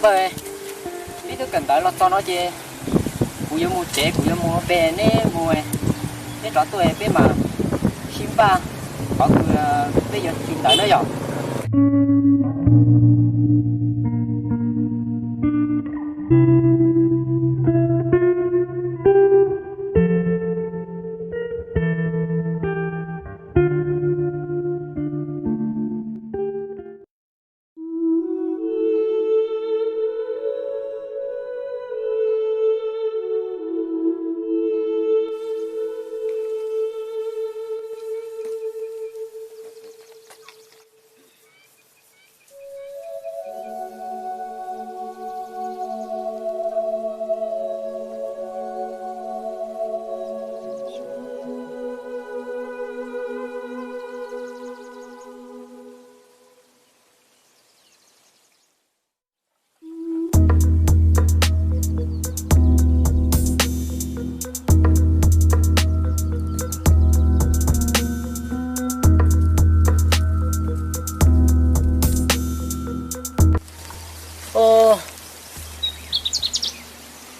Peb twb kawm ntawv los txog no ces kuv yuav mus tsev, kuv yuav mus ua pem, neb mus, neb rov tuaj peb mam sib npaj qhov twg peb yuav tsis ntawd na yom.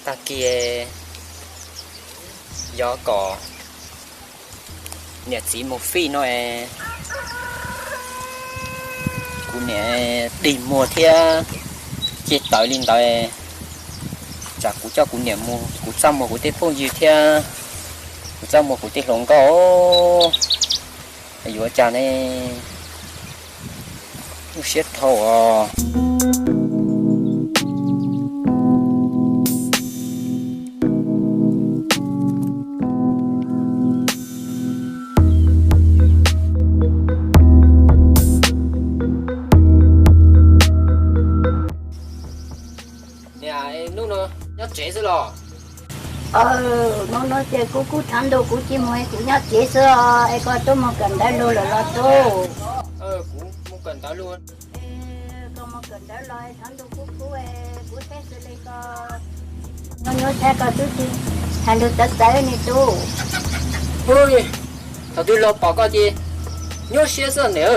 Tag kis yog kom niam txiv mus fij no es kuv niam dig muag thiab ceg tawv li ntawd, tsam kuv coj kuv niam mus, kuv txaj muag kuv tej phooj ywg thiab kuv txaj muag kuv tej hluas nkauj, yuav cas ne? Lub siab dhau os. Niam, hnub no nyob tsev xwb los? Hnub no ces kuv kuj thav ntuj kuv tsis mus es kuv nyob tsev xwb os, es koj twb mus kawm ntawv lug lawm los tub? Kuv mus kawm ntawv lug. Koj mus kawm ntawv los thav ntuj kuv kuv kuv teb xws li koj nyob nyob sab koj twb tsis hais lus txawv txawv ne tub. Thaum twg los pom koj ces nyuaj siab xwb niam.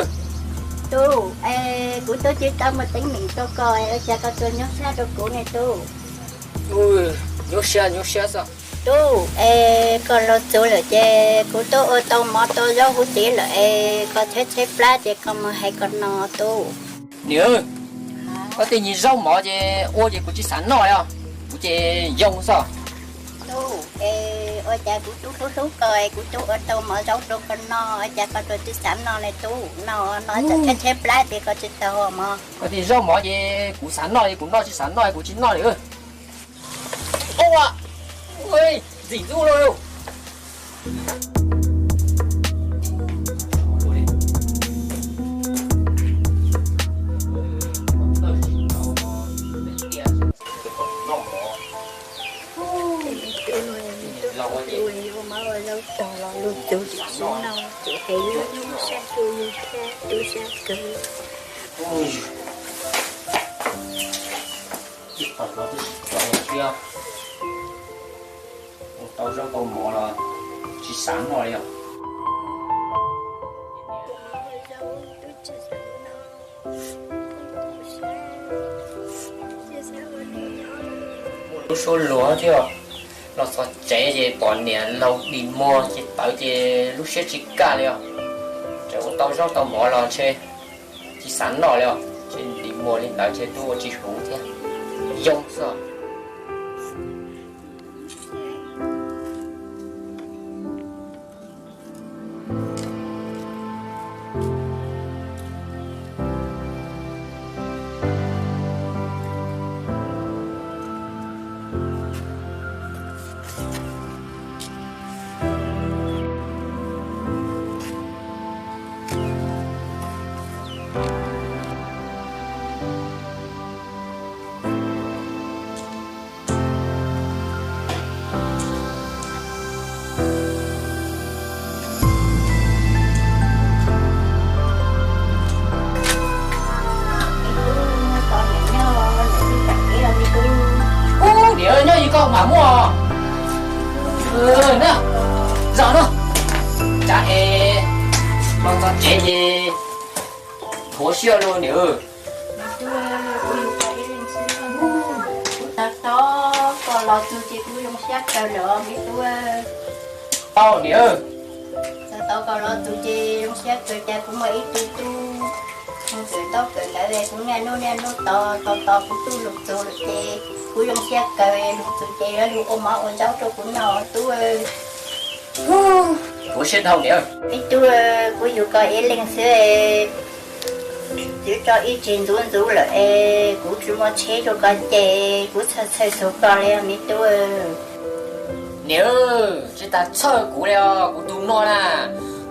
Tub, es kuv twb tsis tau muaj teeb meem rau koj, ua cas koj tuaj nyuaj siab rau kuv ne tub? Nyuaj siab, nyuaj siab xwb. Tub, es koj laug txug lawm ces kuv twb ua tau mov tau zaub huv tib lawm es koj tshaib tshaib plab ces koj mus hais koj no tub. Niam, koj tej nyuag zaub mov ces ua ces kuv tsis xav noj os, kuv ces yoo xwb. Tub, es ua cas kuv tub hlub hlub koj es kuv tub ua tau mov zaub rau koj noj, ua cas koj tsis xav noj li tub? Noj no tsam tshaib tshaib plab ces koj tsis tau mov. Koj tej zaub mov ces kuv xav noj ces kuv noj, tsis xav noj kuv tsis noj li. Ua, ntxim ntxub lauj. Ua tau zaub tau mov los tsis xav noj li os. Muaj lub suab luag thiab, los txog tsev ces pom niam laug dig muag ces tawv ces lub siab tsis kaj li os. Tseem ua tau zaub tau mov los ntshe tsis xav noj li os, ntshe dig muag li ntawd ntshe twb ua tsis huv thiab. Yoo xwb. Ub, niam, nyob li koj mam muaj. Na, zaum no, cas es los txog tsev ces thuav siab luaj niam. Los txug ces kuv zoo siab kawg lawm me tub. Tau niam. Txog tau koj los txug ces zoo siab kawg, cas kuv muaj ib tug tub mus kawm ntaub kawm ntawv es kuv niaj hnub niaj hnub tos tos tos kuv tub lug txug lawm ces kuv zoo siab kawg, lug txug ces lug ua mov ua ntsaub rau kuv noj tub. Kuv siab dhau niam. Me tub, kuv yug koj ib leeg xwb, tub tso ib tsig ntxuv ntxuv lawm es kuv tsis muaj tsheb rau koj ces kuv txhawj txhawj xyuas koj li me tub. Niam, tsis tas txhawj kuv li os, kuv tus no na,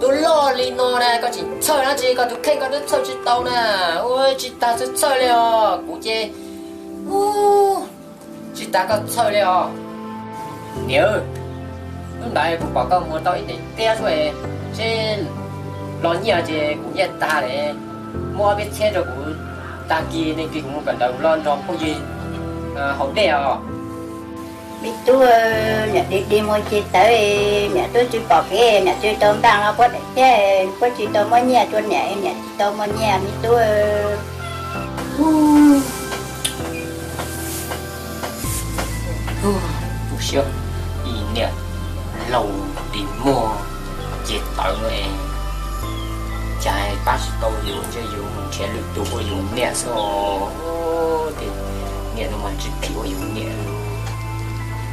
tus loj li no na koj tseem txhawj dab tsi, koj tus kheej koj twb txhawj tsis tau na. Ua tsis tas txhawj txhawj li os, kuv ces tsis tas koj txhawj li os. Niam, hnub ntawd kuv pom koj muag tau ib daim tiab suab, seb los nyiaj ces kuv nyiaj tag lawm, muab ob peb txhiab rau kuv, tag kis nag kis kuv mus kawm ntawv kuv los nrog phooj ywg haus dej os. Me tub, niam dig dig muag ceg tawv, niam twb tsis pom kev, niam tsis tau npaj los puab daim tiab, puab tsis tau muab nyiaj rau niam, niam tsis tau muaj nyiaj me tub. Ua siab, ib niam laus dig muag ceg tawv no es, cas pab tsis tau yus, ntshe yus nrhiav lwm tus ua yus niam xwb os. Niam no mas tsis phim ua yus niam.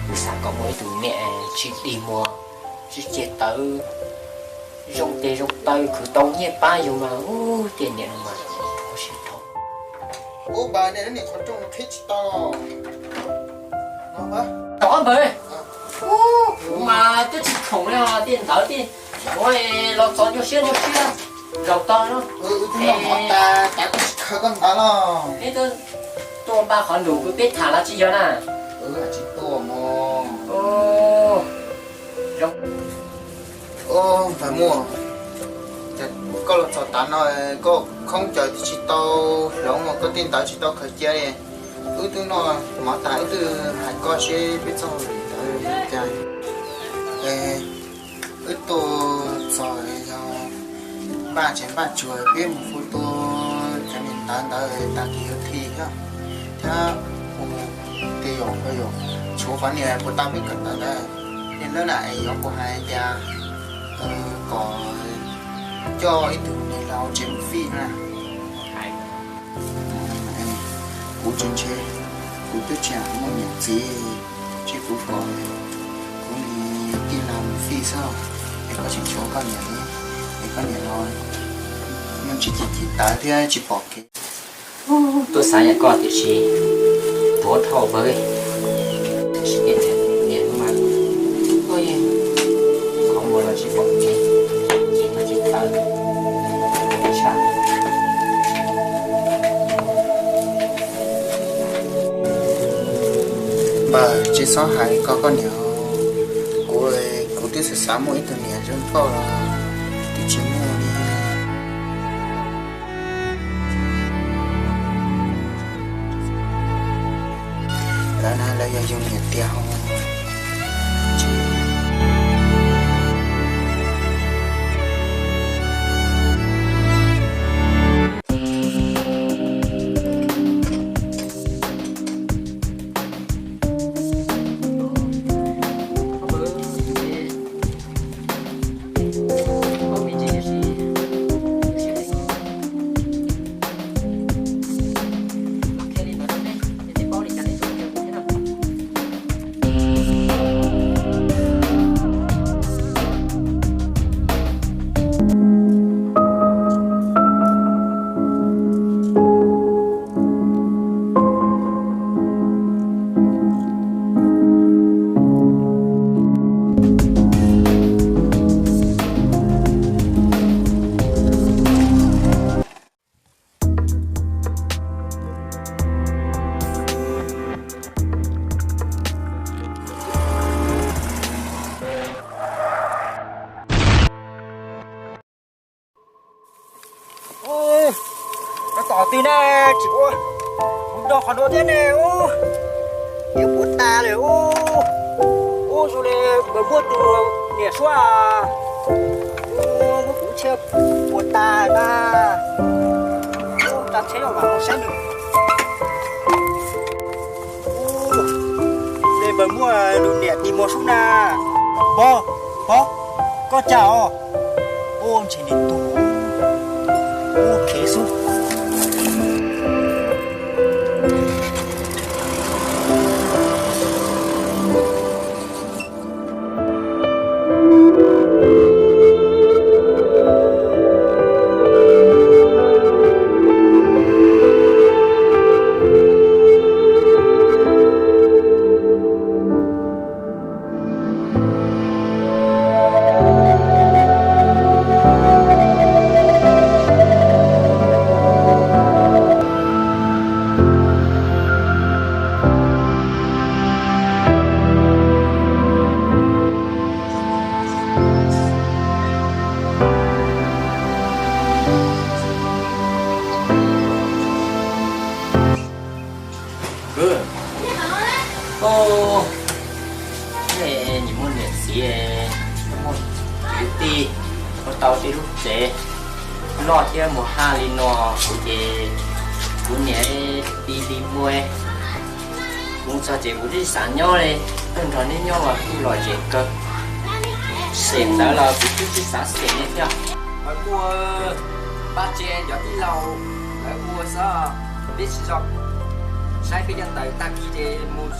Yus xav kom muaj ib tug niam tsis dig muag, tsis ceg tawv, zoo tes zoo taw, khwv tau nyiaj pab yus mas, ua tias niam no mas ua siab dhau. Ub, npawg, nej lub niag qhov rooj qhib tsis tau. Tau npawg, kuv mas twb tsis khoom li os, tej ntawv tej ua los txog nyuaj siab nyuaj siab zaum tag no. Wb twb noj mov tas, cas koj tsis khaws koj ntawv los? Peb twb tuaj npaj qhov num peb tham los tsis yog na. Tsis tuaj mog. Ub, npawg Muaj, koj los txog tav no koj khoob caws twb tsis tau hloov, koj tej ntawv tsis tau khaws cia li. Wb twb noj mov tas wb twb hais koj seb peb txoj hauj lwm ntawd cas. Wb tuaj txog yog npaj tsev npaj tsuag peb mus hu tua cov niag ntawv ntawd tag kis yuav thi thiab, thiab hu tej yam hu yam tshuav qhov niag puas tau peb kawm ntawv ntawd. Niag lawm na es yuav kuv hais tias kom coj ib tug niag laus tsev mus fij na. Kuv tseem ntshe, kuv twb tsis muaj niam txiv, ntshe kuv kom kuv niag tij laug mus fij xwb, es koj tseem tshuav koj niam, es koj niam los muaj tsis cim cim tawv thiab tsis pom kev. Twb xav yam koj tiam sis tuav dhau npawg, tiam sis niam mas koj yeej qhov muag los tsis pom kev, cim tawv tshaj. Npawg, tsis txhob hais koj koj niam, kuv, kuv twb xav xav muaj ib tug niam zoo koj los twb tsis muaj li. Lawv na lawv yog yug niam tiag. Ub, no tom twg ne, tsis ua, kuv nrog qhov nuav thiab ne, ub, ib puas tas lawm ub. Ub, zoo li npawg Muaj tus niam suab, ub, muab kuv txhia puas tas na. Ub, tso tsheb los mam mus saib nws. Ub, npawg Muaj lub niam dig muag xwb na. Pog, pog, koj cas os? Ua ntshe niam tug ua phem xwb. Nej muaj niam txiv, muaj kwv tij, ua tau tej lub tsev loj thiab muaj haj li no, kuv ces kuv niam dig dig muag, kuv txog ces kuv twb tsis xav nyob li, tuaj nrog neb nyob mas kuj lom zem kawg. Xeem ntawv los kuv twb tsis xav xeem li thiab. Kuv pab tsev cov tij laug lawv ua xwb, peb tsis zoo. Saib peb cov ntawv tag kis ces mus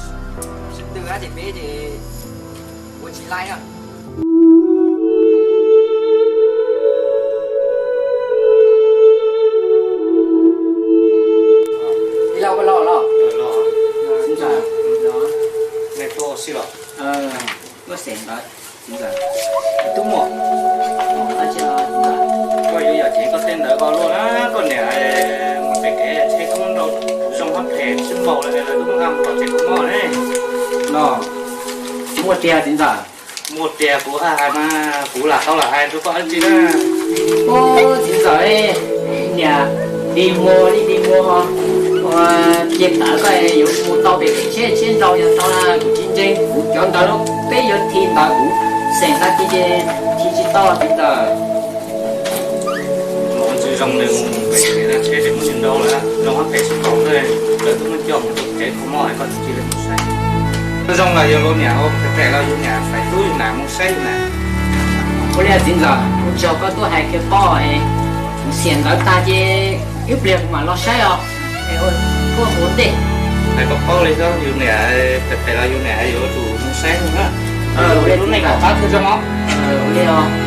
sib tw hab ces peb ces ua tsis laib na. Tij laug koj los los? Txiv ntxawm, nej tuaj ua si los? Tuaj xeem ntawv, txiv ntxawm. Tub muam, koj yuav yog ces koj tej ntawv koj luaj na, koj niam mus pem kev tsheb kub nrau zoo hab phem sib npaum lawm, lawv twb muab nqa mus tom tsev kho mob ne. No, muaj tiag txiv ntxawm? Muaj tiag, kuv hais mas kuv lam tau lam hais rau koj dab tsi na. Ub, txiv ntxawm, niam dig muag li dig muag, ua, cia tawv koj yuav mus tau pem kev tsheb, tsheb nrau yog tau na, kuv tsis ntseeg, kuv cov ntawv peb yuav thi ntawv kuv xeem tag kis ces thi tsis tau txiv ntxawm. Mus tsis zoo li, mus pem kev tsheb ces muab nws nrau lawm, zoo hab phem sib npaum, lawv twb muab coj mus rau tsev kho mob es koj tsis cia li mus saib. Zoo los yog luag niam ua phem los yus niam faib tub yus niam mus saib yus niam. Ua li txiv ntxawm, kuv tsaug koj tuaj hais kiag paub, kuv xeem ntawv tag ces ib pliag kuv mam los saib os. Es ua koj ua ntej, hais koj paub li xwb, yus niam phem phem los yus niam yuav tsum mus saib na. Lub neej kom qab thiaj zoo os. Ua li os.